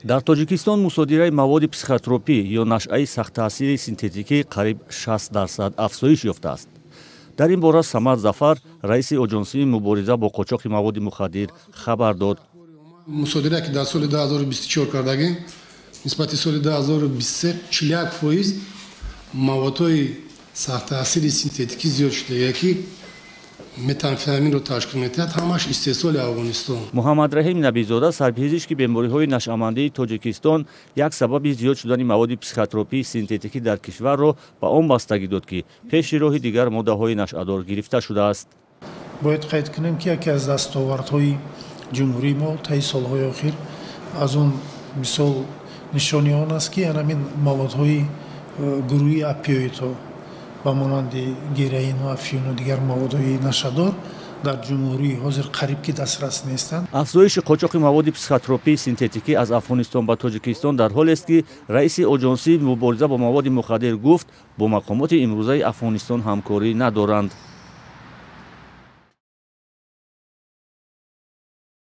Дар Тоҷикистон мусодираи маводи психотропӣ ё нашъаи сахттаъсири синтетикӣ қариб 60% афзоиш ёфтааст. Дар ин бора Самад Зафар, раиси Оҷонсии мубориза бо қочоқи маводи мухаддир, хабар дод. Мусодира, ки дар соли 2024 кардагем, нисбати соли 2023 41% маводҳои сахттаъсири синтетикӣ зиёд шуда, ки метамфетаминро ташкил медиҳад, ҳамаш истеҳсоли Афғонистон. Муҳаммадраҳим Набизода, сарпизишки бемориҳои нашъамандии Тоҷикистон, як сабаби зиёд шудани маводи психотропии синтетикӣ дар кишварро ба он бастагӣ дод, ки пеши роҳи дигар моддаҳои нашъадор гирифта шудааст. Бояд қайд кунем, ки яке аз дастовардҳои ҷумҳурии мо таи солҳои охир аз он мисол нишони он аст, ки анамин маводҳои гурӯҳи опиоидҳо ба монанди героину, афюну дигар маводҳои нашъадор дар ҷумҳурӣ ҳозир қариб ки дастрас нестанд. Афзоиши қочоқи маводи психотропии синтетикӣ аз Афғонистон ба Тоҷикистон дар ҳолест, ки раиси Оҷонсии мубориза бо маводи мухаддир гуфт, бо мақомоти имрӯзаи Афғонистон ҳамкорӣ надоранд.